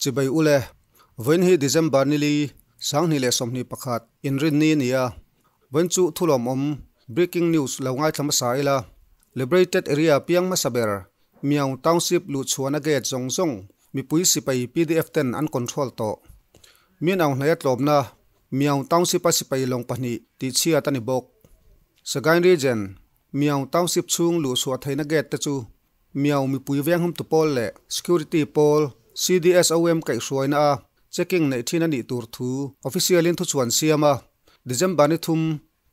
Chibai ule, vawiin hi December nili, 2021, inrinni a ni a. Vawiin chu thulawmawm, breaking news, lo ngaithla hmasa ila. Liberated Area piang hmasa ber, Myaung Township luhchhuahna gate zawng zawng mipui sipai pdf ten an control tawh. Min Aung Hlaia tlawmna, Myaung Township-a sipai lawng pahnih tihchhiat a ni bawk. Sagaing Region, Myaung Township chhung luhchhuah theihna gate te chu Myaung mipui venghumtu pawl leh Security pawl, CDSOM kaihhruaina a checking neih thin a nih tur thu official in thuchhuan siam a. December ni thum,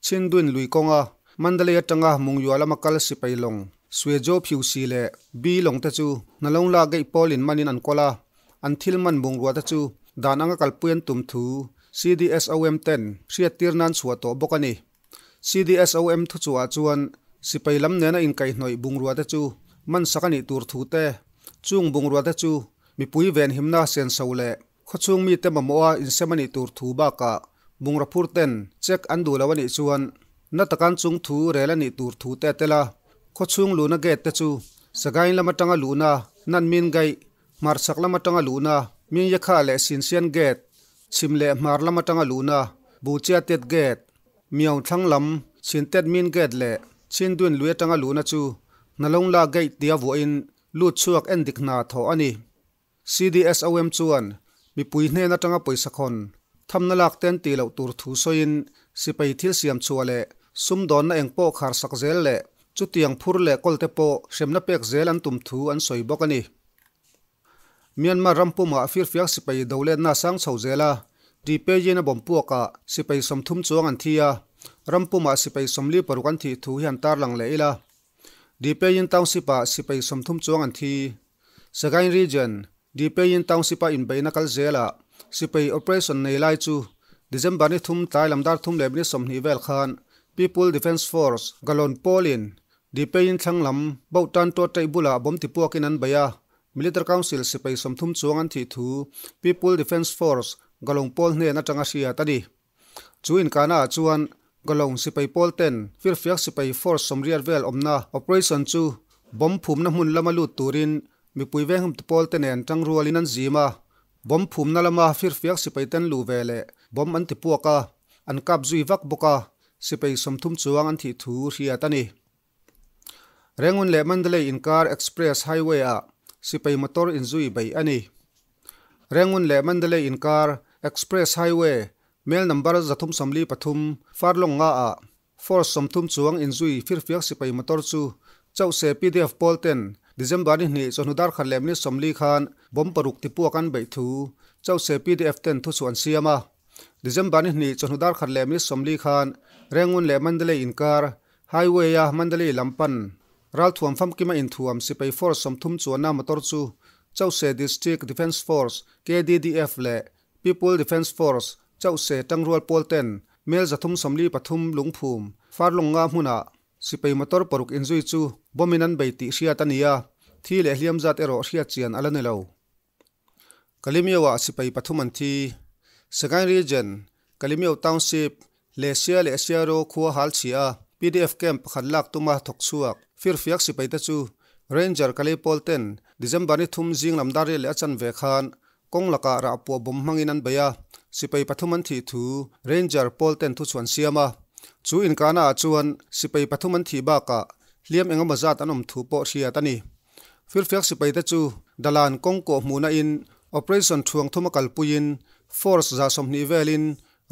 Chindwin lui kawnga Mandalay atanga Mungyua lama kal sipai lawng Swejo Phiusi leh Bi lawng te chu hnalawng lak geih pawl in manin an kawl a, an thil man bungrua te chu dan anga kalpui an tum thu CDSOM ten hriattir nan chhuah tawh bawk a ni. CDSOM thuchhuah chuan sipai lam nena inkaihhnawih bungrua te chu man sak a nih tur thu te, chung bungrua te chu mipui venhimna senso leh khawchhung mite mamawha insem a nih tur thu bakah bungraw phur ten check an duh lo a nih chuan na takan chung thu rel a nih tur thu te a tel a. Khawchhung luhna gate te chu Sagaing lam atanga luhna Nanmin Gaih, Hmarchhak lam atanga luhna Mingyakha leh Sinsian Gate, Chhim leh Hmar lam atanga luhna Buchiatet Gate, Miau thlang lam Chintet Min Gate leh Chindwin lui atanga luhna chu Hnalongla Gate tia vuahin lut chhuak en dik hna thawh a ni. CDSOM chuan mipui hnen atanga pawisa khawn thamna lak ten tih loh tur thu sawiin sipai thil siam chhuah leh sumdawnna eng pawh khar sak zel leh chutiang phur leh kawlte pawh hremna pek zel an tum thu an sawi bawk a ni. Myanmar ram pumah firfiak sipai doletna sang chho zel a, Dpejin a bawm puakah sipai 30 chuang an thi a, ram pumah sipai 46 an thih thu hi an tarlang leh ila. Dpejin Township-ah sipai 30 chuang an thi. Sagaing Region, Dpejin Township-a inbeihna kal zelah sipai operation nei lai chu December ni thum tlai lam dar thum leh minute 20 vel khan People Defence Force, Galon pawlin Dpejin thlang lam boh tan tawt taih bulah bawm ti puakin an bei a, Military Council sipai 30 chuang an thih thu People Defence Force Galong pawl hnen atanga hriat a ni. Chu inkahna ah chuan Galong sipai pawl ten firfiak sipai force 80 vel awmna operation chu bomb phumna hmun lama lut turin mipui venghumtu pawl te nen tangrualin an zim a, bomb phumna lama firfiak sipai ten luh ve leh bomb an ti puak a, an kap zui vak bawk a, sipai 30 chuang an thih thu hriat a ni. Rangoon leh Mandalay inkar Express Highway-ah sipai motor inzui beih a ni. Rangoon leh Mandalay inkar Express Highway mel number 343 Farlong nga-ah Force 30 chuang inzui firfiak sipai motor chu Chauhse pdf pawl ten December ni hnih chawhnu dar khat leh minute 40 khan bomb paruk tipuak an beih thu Chauhse pdf ten thuchhuah an siam a. December ni hnih chawhnu dar khat leh minute 40 khan Rangoon leh Mandalay inkar Highway-a Mandalay lam pan ralthuam famkima inthuam sipai force 30 chuanna motor chu Chauhse District Defence Force, KDDF, leh People Defence Force, Chauhse tangrual pawl ten mel 343 lungphum Farlong nga hmunah sipai motor paruk inzui chu bomb-in an bei tih hriat a ni a, thi leh hliam zat erawh hriat chian a la ni lo. Kalemyo-ah sipai pathum an thi. Sagaing Region, Kalemyo Township, Lesia leh Siaro khua hal chhia a pdf camp pakhat lak tuma thawk chhuak firfiak sipai te chu Ranger Kalay pawl ten December ni thum zing lam dar riat leh a chanve khan kawng lakah rah puah bawm hmangin an bei a, sipai pathum an thih thu Ranger pawl ten thuchhuan siam a. Chu inkahna ah chuan sipai pathum an thih bakah hliam engemaw zat an awm thu pawh hriat a ni. Firfiak sipai te chu Dalan kawng kawh hmuhna in Operation Thuang thuma kalpuiin Force 120 velin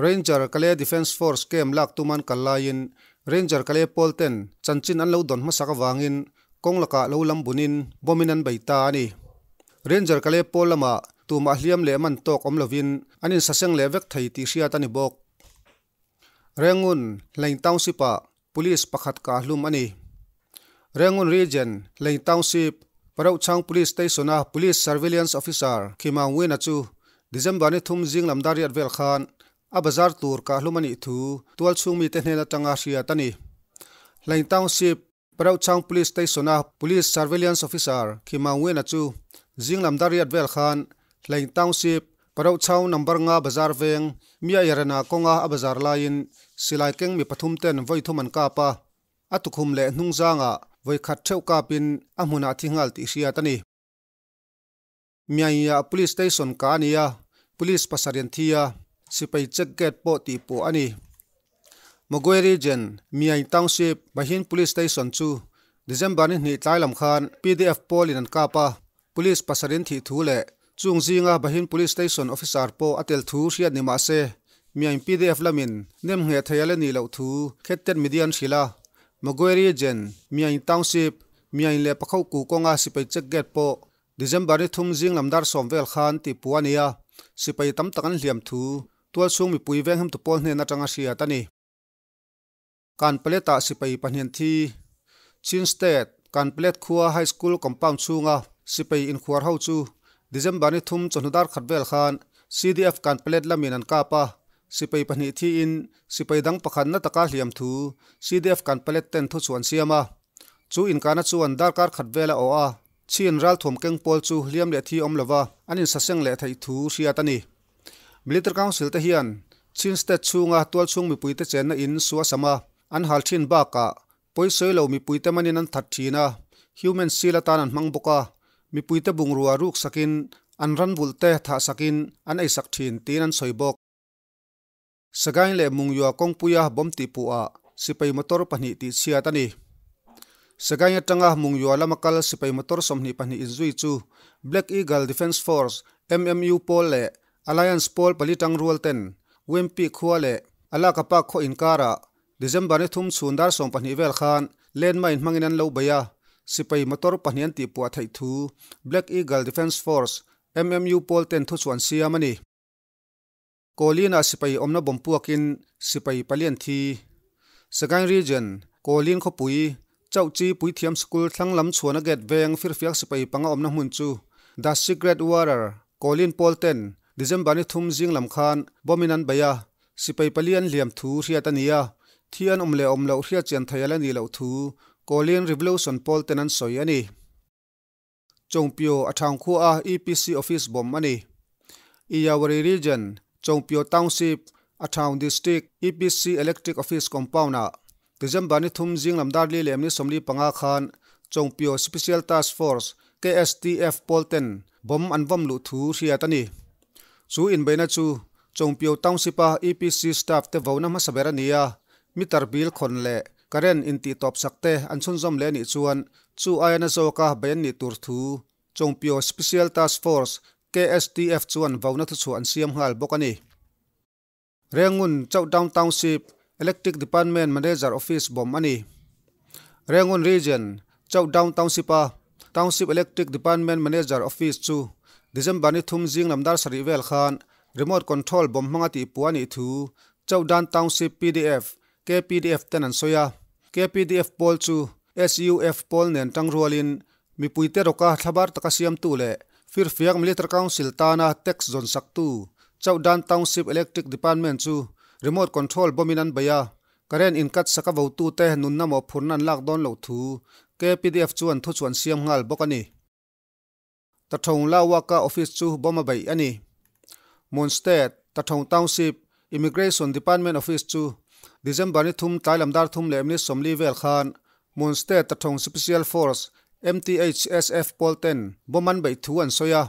Ranger Kalay Defence Force camp lak tum an kal laiin Ranger Kalay pawl ten chanchin an lo dawn hmasak avangin kawng lakah lo lam bunin bomb in an bei ta a ni. Ranger Kalay pawl lamah tumah hliam leh man tawk awm lovin an insaseng leh vek thei tih hriat a ni bawk. Rangoon, Hlaing Township-ah Police pakhat kah hlum a ni. Rangoon Region, Hlaing Township, Parauhchang Police Station-a Police Surveillance Officer Khima Ngwina chu December ni thum zing lam dar riat vel khan a bazar tur kah hlum a nih thu tualchhung mite hnen atanga hriat a ni. Hlaing Township, Parauhchang Police Station-a Police Surveillance Officer Khima Ngwina chu zing lam dar riat vel khan Hlaing Township, Parauhchau number nga bazar veng Mia Yarana kawnga a bazar laiin silai keng mi pathum ten vawi thum an kap a, a tukhum leh hnung zangah vawi khat theuh kapin a hmunah thi nghal tih hriat a ni. Myaing-ah Police Station kah a ni a, Police pasarih an thi a, sipai check gate pawh tih pawh a ni. Magwe Region, Myaing Township, Bahin Police Station chu December ni hnih tlai lam khan pdf pawlin an kap a, Police pasarih an thih thu leh chung zinga Bahin Police Station Officer pawh a tel thu hriat ni mah se, Myaing pdf lamin nem ngheh thei a la nih loh thu Khettet Media an hrilh a. Magwe Region, Myaing Township, Myaing leh Pakhoku kawnga sipai check gate pawh December ni thum zing lam dar sawm vel khan tih puh a ni a, sipai tam tak an hliam thu tualchhung mipui vengham tu pawl hnen atanga hriat a ni. Kanpalet-ah sipai pahnian thi Chin State, Kanpalet khua High School compound chhunga sipai inkhuar ho chu December ni thum chawhnu dar khat vel khan CDF Kanpalet lamin an kap a, sipai pahnih thiin sipai dang pakhat na taka hliam thu CDF Kanpalet ten thu chu an siam a. Chu inkahna chuan darkar khat vel a awh a, Chin ralthuam keng pawl chu hliam leh thi awm lova an insaseng leh theih thu hriat a ni. Military Council te hian Chin State chhunga tualchhung mipuite chenna in suasam a, an hal thin bakah pawisawi lo mipuite manin an that thin a, human shield atan an hmang bawk a, mipuite bungrua ruk sakin an ranvulh te thah sakin an eisak thin tiin an sawi bawk. Sagaing leh Mungyua kawngpuia bomb tihpuhah sipai motor pahnih tihchhiat a ni. Sagaing atanga Mungyua lama kal sipai motor 22 inzui chu Black Eagle Defence Force, MMU pawl leh Alliance pawl pali tang rual ten Wempi khua leh Alakapa khaw inkarah December ni thum chhun dar 12 vel khan landmine hmangin an lo bei a, sipai motor pahnih an tihpuah theih thu Black Eagle Defence Force, MMU pawl ten thuchhuan siam a ni. Kawlin-ah sipai awmna bawm puakin sipai pali an thi. Sagaing Region, Kawlin khawpui, Chauhchi Puithiam School thlang lam chhuana gate veng firfiak sipai panga awmna hmun chu The Secret Warrior, Kawlin pawl ten December ni thum zing lam khan bomb-in an bei a, sipai pali an hliam thu hriat a ni a, thi an awm leh awm loh hriat chian thei a la nih loh thu Kawlin Revolution pawl ten an sawi a ni. Chongpio a thang khua a EPC office bomb a ni. Iyawari Region, Chongpio Township, a Town District, EPC Electric Office compound ah December ni thum zing lam dar li leh ni 45 khan Chongpio Special Task Force, KSTF, pawl ten bomb an vawm luh thu hriat a ni. Chu inbeihna chu Chongpio Township a EPC staff te vona hmasa ber a ni a, meter bill khawn leh current intih tawp sak te an chhunzawm leh a nih chuan chu aia na zawka bei an nih tur thu Chongpio Special Task Force, KSTF, chuan vona thuchhuah an siam nghal bawk a ni. Rengun Chauhdown Township Electric Department Manager Office bomb a ni. Rengun Region, Chauhdown Township-a Township Electric Department Manager Office chu December ni thum zing lam dar sarih vel khan remote control bomb hmanga tihpuah a nih thu Chauhdan Township pdf, KPDF ten an sawi a. KPDF pawl chu SUF pawl nen tang rualin mipuite rawka thlabar taka siamtu leh Firfiak Military Council tana tax zawn saktu Chauhdan Township Electric Department chu remote control bomb-in an bei a. Current inkat sak a votute nunna mawhphurna an lak dawn loh thu KPDF chuan thuchhuan siam nghal bawk a ni. Tathong Lawaka office chu bomb a beih a ni. Mon State, Tathong Township, Immigration Department office chu December ni thum tlai lam dar thum leh minute 40 vel khan Mon State Tathong Special Force, MTHSF, pawl ten bomb an beih thu an sawi a.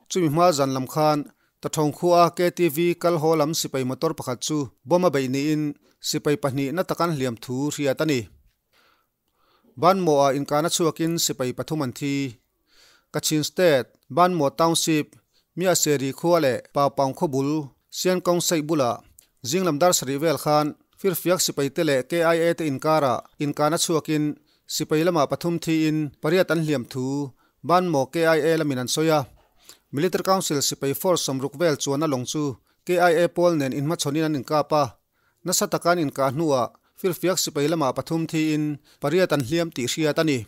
Chumi hma zan lam khan Tathong khua KTV kal haw lam sipai motor pakhat chu bomb a beih niin sipai pahnih na tak an hliam thu hriat a ni. Banmawh-ah inkahna chhuakin sipai pathum an thi. Kachin State, Banmawh Township, Miaseri khua leh Paupang khaw bul, Siankawng Saih bulah zing lam dar sarih vel khan firfiak sipai te leh KIA te inkarah inkahna chhuakin sipai lamah pathum thiin pariat an hliam thu Banmawh KIA lamin an sawi a. Military Council sipai force sawmruk vel chuan a lawng chu KIA pawl nen inhmachhawnin an inkap a. Nasa taka an inkah hnuah firfiak sipai lamah pathum thiin pariat an hliam tih hriat a ni.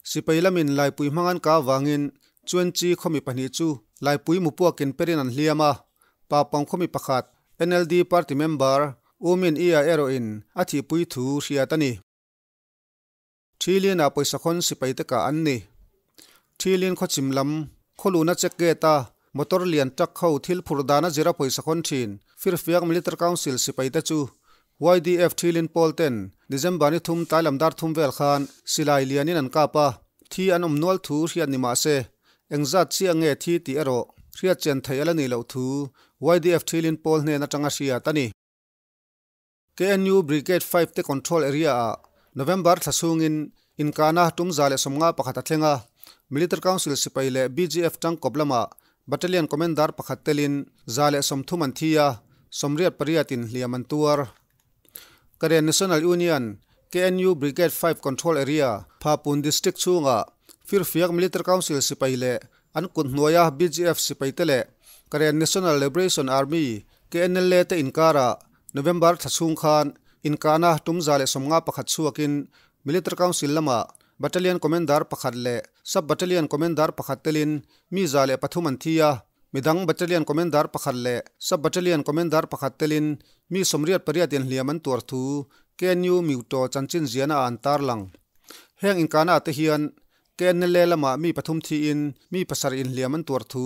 Sipai lamin Laipui hmang an kah avangin Chuanchi khawmi pahnih chu Laipui mupuakin perin an hliam a. Papang khawmi pakhat NLD party member U Min Ia erawhin a thihpui thu hriat a ni. Thilin-ah pawisa khawn sipai te kah an ni. Thilin khawchim lam khawluna check gate a motor lian truck ho thil phur dana zira pawisa khawn thin Firfiak Military Council sipai te chu YDF Thilin pawl ten December ni thum tlai lam dar thum vel khan silai lianin an kap a, thi an awm nual thu hriat ni mah se Engzat chiah nge thi tih erawh hriat chian theih a la nih loh thu YDF thilin pawl hnen atanga hriat a ni. KNU Brigade 5 te control area-ah November thla chhungin inkahna tum 151 a thleng a, Military Council sipai leh BGF tangkawp lamah Battalion Commander pakhat telin 130 an thi a, 88 in hliam an tuar. Karen National Union, KNU Brigade 5 Control Area, Phapun District chhungah Firfiak Military Council sipai leh an kut hnuaia BGF sipaite leh Karen National Liberation Army, KNLA, te inkarah November thla chhung khan inkahna tum 151 chhuakin Military Council lamah Battalion Commander pakhat leh Sub Battalion Commander pakhat telin mi 103 an thi a, midang Battalion Commander pakhat leh Sub Battalion Commander pakhat telin mi 88 in hliam an tuar thu KNU Myutaw chanchin ziahna ah an tarlang. Heng inkahna ah te hian KNLA lamah mi pathum thiin mi pasarih in hliam an tuar thu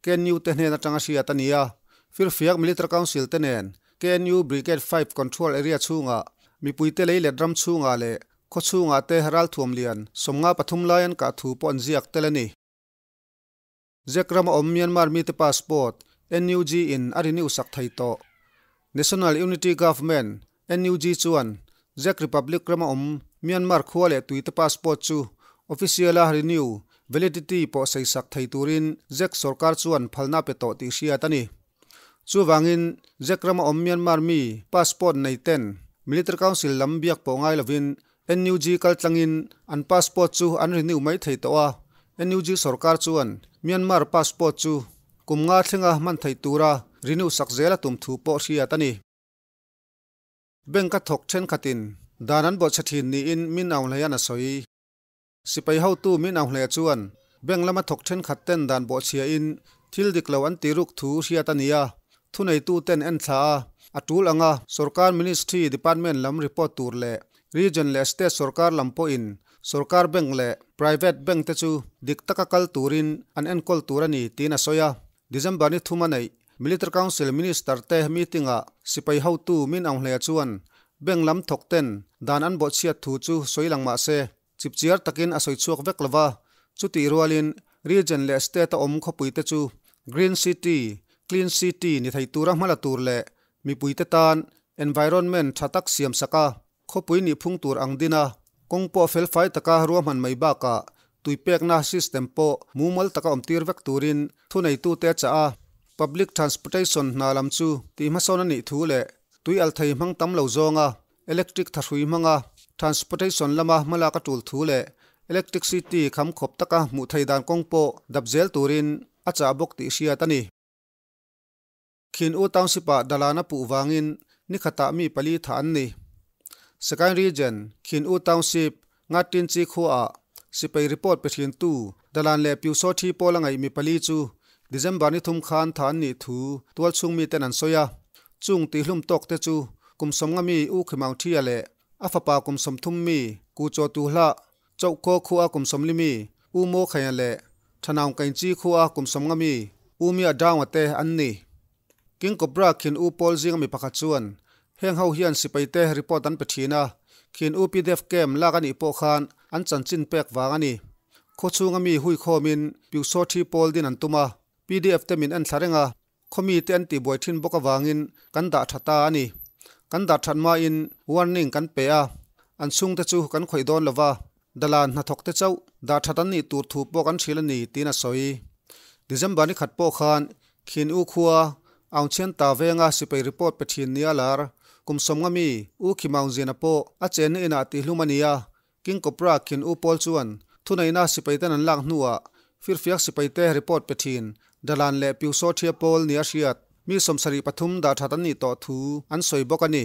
KNU te hnen atanga hriat a ni a. Firfiak Military Council te nen KNU Brigade 5 Control Area chhungah mipuite lei let ram chhungah leh khaw chhungah te ralthuam lian 53 lai an kah thu pawh an ziak tel a ni. Zek rama awm Myanmar mite passport NUG in a renew sak thei tawh. National Unity Government, NUG, chuan Czech Republic rama awm Myanmar khua leh tuite passport chu official a renew validity pawh sei sak thei turin Czech sorkar chuan phalna pe tawh tih hriat a ni. Chuvangin Czech rama awm Myanmar mi passport nei ten Military Council lam biak pawh ngai lovin NUG kaltlangin an passport chu an renew mai thei tawh a, NUG sorkar chuan Myanmar passport chu kum nga thlenga hman theih tura renew sak zel a tum thu pawh hriat a ni. Bank a thawk thenkhatin dan an bawhchhe thin niin Min Aung Hlaing a sawi. Sipai hotu Min Aung Hlaing chuan bank lama thawk thenkhat ten dan bawhchhiain thil dik lo an ti ruk thu hriat a ni a, thuneituten en thla a, a tul anga sorkar ministry department lam report tur leh region leh state sorkar lam pawhin sorkar bank leh private bank te chu dik taka kal turin an enkawl tur a ni tiin a sawi a. December ni thum a neih Military Council Minister te meeting-ah sipai hotu Min Aung Hlaing chuan bank lam thawk ten dan an bawhchhiat thu chu sawi lang mah se chipchiar takin a sawi chhuak vek lova, chutih rualin region leh state a awm khawpui te chu Green City, Clean City ni thei tura hmala tur leh mipuite tan environment tha tak siam sak a, khawpui nih phung tur ang din a, kawng pawh felfai taka ruahman mai bakah tui pekna system pawh mumal taka awm tir vek turin thuneitute a chah a. Public transportation hna lam chu tih hmasawn a nih thu leh tui al thei hmang tam lo zawnga electric thahrui hmanga transportation lama hmalak a tul thu leh electric city kham khawp taka hmuh thei dan kawng pawh dap zel turin a chah bawk tih hriat a ni. Khin U Township-ah Dalana puh vangin ni khatah mi pali thah an ni. Sagaing Region, Khin U Township, Ngatin Chi khuaah sipai report pe thintu Dalan leh Pyusaw thi pawl a ngaih mi pali chu December ni thum khan thah an nih thu tualchhung miten an sawi a. Chung tihhlum tawk te chu kum sawmnga mi U Khimang Thia leh a fapa kum 30 mi Ku Chaw Tu Hlah, Chauhkaw khua kum 40 mi U Maw Khaia leh Thanaung Kainchi khua kum 50 mi U Mia Dawnga te an ni. King Cobra Khin U pawl zinga mi pakhat chuan heng ho hian sipaite report an pe thin a, Khin U PDF camp lak a nih pawh khan an chanchin pek vang a ni. Khaw chhunga mi hui khawmin Pyusaw thi pawl din an tum a, PDF te min en thla reng a, khaw mite an tihbuai thin bawk avangin kan dah tha ta a ni. Kan dah that hmain warning kan pe a, an chhungte chu kan khawih dawn lova, Dalan hnathawk te chauh dah that an nih tur thu pawh kan hrilh a ni tiin a sawi. December ni khat pawh khan Khin U khua Aung Chhian Ta venga sipai report pe thin nia lar kum 50 mi U Khi Maung Ziana pawh a chenna inah tihlum a ni a, King Cobra Khin U pawl chuan thuneihna sipai ten an lak hnuah firfiak sipai te report pe thin Dalan leh Pyusaw Thia pawl nia hriat mi 73 dah that an nih tawh thu an sawi bawk a ni.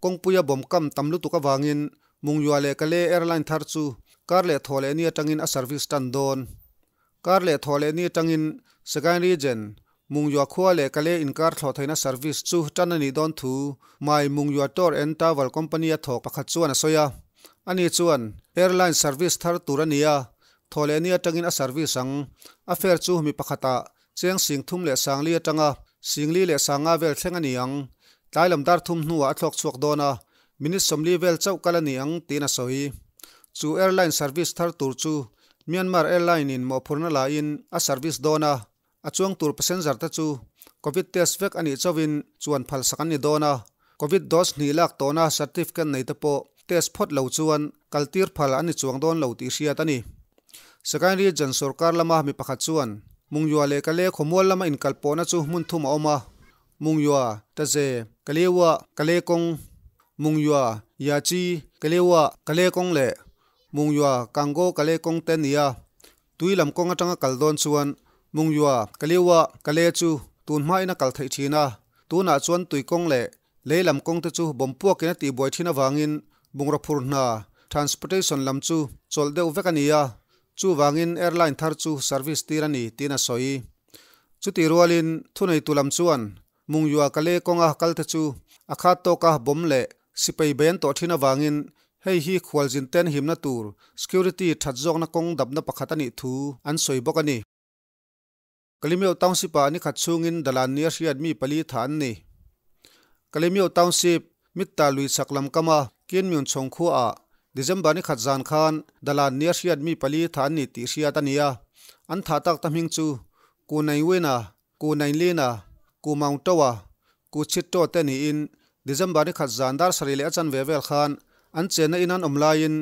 Kawngpuia bawm kam tam lutuk avangin Mungyua leh Kale airline thar chu kar leh thaw leh ni atangin a service tan dawn. Kar leh thaw leh ni atangin Sagaing Region, Mungyua khua leh Kale inkar thlawh theihna service chu tan a nih dawn thu Mai Mungyua Tour and Travel Company a thawk pakhat chuan a sawi a. Ani chuan airline service thar tur a ni a, thaw leh ni atangin a service ang. A fare chu mi pakhatah cheng 3040 atanga 4050 vel thleng a ni ang. Tlai lam dar thum hnuah a thlawk chhuak dawn a, minute 40 vel chauh kal a ni ang tiin a sawi. Chu airline service thar tur chu Myanmar Airline in mawhphurhna la in a service dawn a, a chuang tur passenger te chu Covid test vek a nih chauhin chuan phalsak an ni dawn a, Covid dose hnih lak tawhna certificate nei te pawh test phawt lo chuan kaltir phal an ni chuang dawn lo tih hriat a ni. Sagaing Region sorkar lama mi pakhat chuan Mungyua leh Kale khawmual lama inkalpawhna chu hmun thum a awm a, Mungyua, Taze, Kalewa, Kale kawng, Mungyua, Yachi, Kalewa, Kale kawng leh Mungyua, Kango, Kale kawng te a ni a. Tui lam kawng atanga kal dawn chuan Mungyua, Kalewa, Kale chu tun hmain a kal theih thin a, tunah chuan tui kawng leh lei lam kawng te chu bawm puakin a tihbuai thin avangin bungraw phur hna, transportation, lam chu chawlh deuh vek a ni a, chuvangin airline thar chu service tir a ni tiin a sawi. Chutih rualin thuneitu lam chuan Mungyua Kale kawnga kal te chu a khat tawka bawm leh sipai bei an tawh thin avangin hei hi khualzin ten himna tur security that zawkna kawng dapna pakhat a nih thu an sawi bawk a ni. Kalemyo Township-ah ni khat chhungin dalan nia hriat mi pali tha an ni. Kalemyo Township, Mitta lui chak lam kama Kinmyun chhawng khuaah December ni khat zan khan dalan nia hriat mi pali tha an ni tih hriat a ni a. An thah tak ta hming chu Ku Naingwina, Ku Nainglina, Ku Maungtoa, Ku Chitto te niin December ni khat zan dar sarih leh a chanve vel khan an chenna in an awm laiin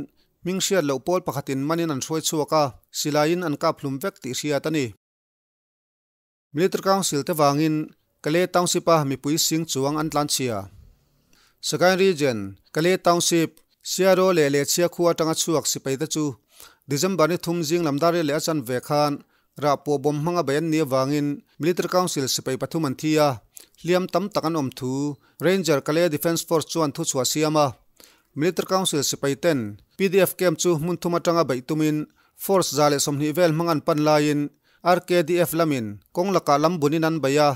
hming hriat loh pawl pakhatin manin an hruai chhuak a, silaiin an kap hlum vek tih hriat a ni. Military Council te vangin Kalay Township-a mipui sing chuang an tlanchhia. Sagaing Region, Kalay Township, Siaro leh Lehchhia khua atanga chhuak sipai te chu December ni thum zing lam dar riat leh a chanve khan Rah pawh bawm hmanga bei an nih avangin Military Council sipai pathum an thi a, hliam tam tak an awm thu Ranger Kalay Defence Force chuan thu chhuah siam a. Military Council sipai ten pdf camp chu hmun thum atanga beih tumin Force 120 vel hmang an pan laiin RKDF lamin kawng lakah lam bunin an bei a,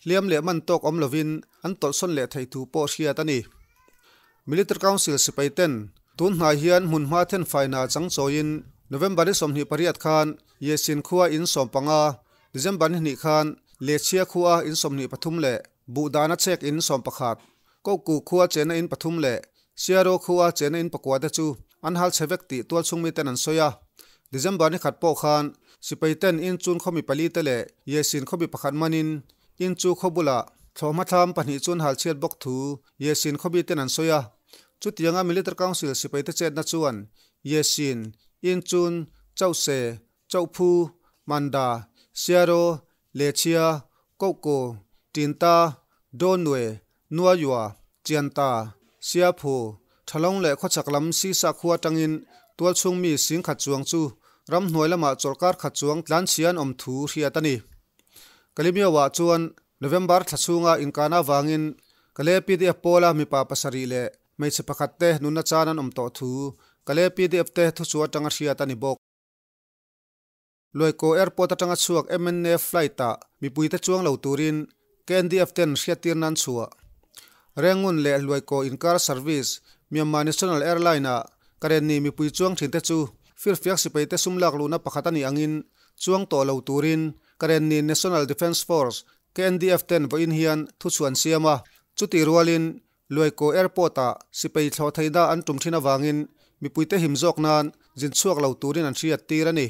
hliam leh man tawk awm lovin an tawlhsawn leh thei thu pawh hriat a ni. Military Council sipai ten tun hnai hian hmun hma then faina chang chawiin November ni 28 khan Yesin khua in 15, December ni hnih khan Lechhia khua in 23 leh Buhdana chek in 11, Koku khua chena in pathum leh Siaro khua chena in pakua te chu an hal chhe vek tih tualchhung miten an sawi a. December ni khat pawh khan sipai ten in chun khawmi pali te leh Yesin khawmi pakhat manin in chu khaw bulah thlawhhma thlam pahnih chu an hal chhiat bawk thu Yesin khawmi ten an sawi a. Chutianga Military Council sipai te chetna chuan Yesin, Inchun, Chauhse, Chauhphu, Manda, Siaro, Lechhia, Kohko, Tinta, Dawnue, Nuayua, Chianta, Siaphu, Thalawng leh khawchhak lam Sisa khua atangin tualchhung mi sing khat chuang chu ramhnuai lamah chawlhkar khat chuang tlanchhia an awm thu hriat a ni. Kalimioah chuan November thla chhunga inkahna avangin Kale pdf pawla mipa pasarih leh hmeichhe pakhat te nunna chan an awm tawh thu Kale pdf te thuchhu atanga hriat a ni bawk. Luaikaw Airport atanga chhuak MNA flight-ah mipuite chuang lo turin KNDF ten hriattir nan chhuah. Rengun leh Luaikaw inkar service Myanmar National Airline-ah Karenni mipui chuang thinte chu firfiak sipaite sum lak luhna pakhat a nih angin chuang tawh lo turin Karenni National Defence Force, KNDF, ten vawiin hian thuchhuah an siam a, chutih rualin Luaikaw Airport-ah sipai thlawh theihna an tum thin avangin mipuite him zawk nan zin chhuak lo turin an hriat tir a ni.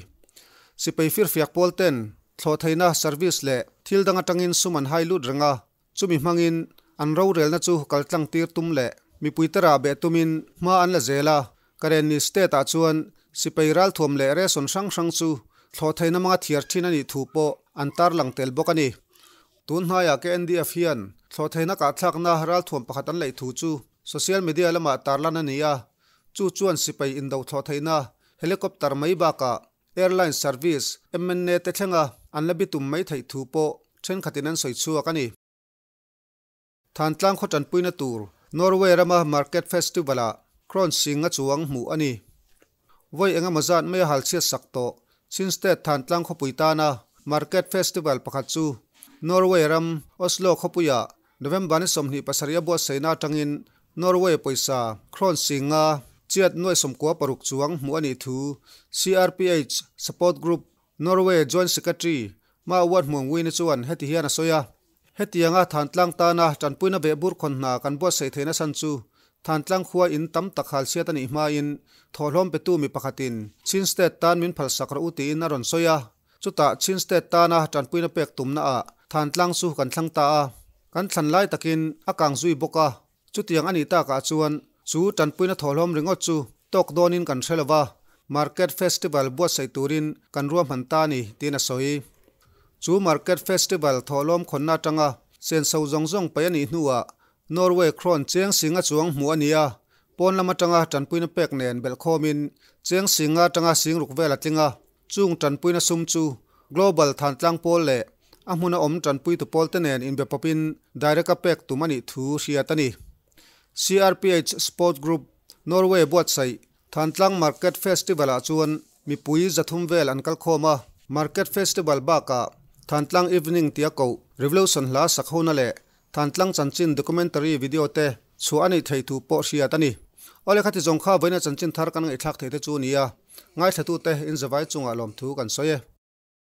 Sipai firfiak pawl ten thlawh theihna service leh thil dang atangin sum an hai lut reng a, chumi hmangin an rorelna chu kaltlang tir tum leh mipuite rah beh tumin hma an la zel a. Karenni State-ah chuan sipai ralthuam leh ration hrang hrang chu thlawh theihna hmanga thiar thin a nih thu pawh an tarlang tel bawk a ni. Tun hnaiah KNDF hian thlawhtheihna kahthlakna ralthuam pakhat an leih thu chu social media lamah tarlan a ni a, chu chuan sipai indo thlawhtheihna helicopter mai bakah airline service MNA te thlenga an la bitum mai theih thu pawh thenkhatin an sawi chhuak a ni. Thantlang khaw tanpuina tur Norway rama Market Festival-ah Kron Singh-a chuang hmuh a ni. Vawi engemaw zat mai a hal chhiat sak tawh Chin State Thantlang khawpui tana Market Festival pakhat chu Norway ram Oslo khawpuiah November ni 27 a buatsaihna atangin Norway pawisa Kron Singh-a chiat nuai 96 chuang hmuh a nih thu CRPH Support Group Norway Joint Secretary Ma Uat Hmuangwini chuan heti hian a sawi a, Hetianga Thantlang tana tanpuina behbur khawn hna kan buatsaih theihna chhan chu Thantlang khua in tam tak hal chhiat a nih hmain thawhlawm petu mi pakhatin Chin State tan min phalsak rawh u tiin a rawn sawi a. Chutah Chin State tana tanpuina pek tumnaah Thantlang chu kan thlang ta a. Kan thlan lai takin a kang zui bawk a. Chutiang a nih takah chuan chu tanpuina thawhlawm ringawt chu tawk dawnin kan hre lova, Market Festival buatsaih turin kan ruahman ta a ni, tiin a sawi. Chu Market Festival thawhlawm khawnna atanga senso zawng zawng paih a nih hnuah Norway Kron cheng singa chuang hmuh a ni a, pawn lam atanga tanpuina pek nen belhkhawmin cheng singa atanga singruk vel a tling a, chung tanpuina sum chu Global Thantlang Pawl leh a hmuna awm tanpuitu pawlte nen inbe pawpin direct-a pek tum a nih thu hriat a ni. CRPH Sport Group, Norway buatsaih Thantlang Market Festival-ah chuan mipui 300 vel an kalkhawm a, Market Festival bakah Thantlang Evening tia koh Revolution hla sak hona leh Thantlang chanchin documentary video te chhuah a nih theih thu pawh hriat a ni. Awle khati zawng kha vawiina chanchin thar kan ngaihthlak theih te chu a ni a, ngaithlatute inzavai chungah lawmthu kan sawi e.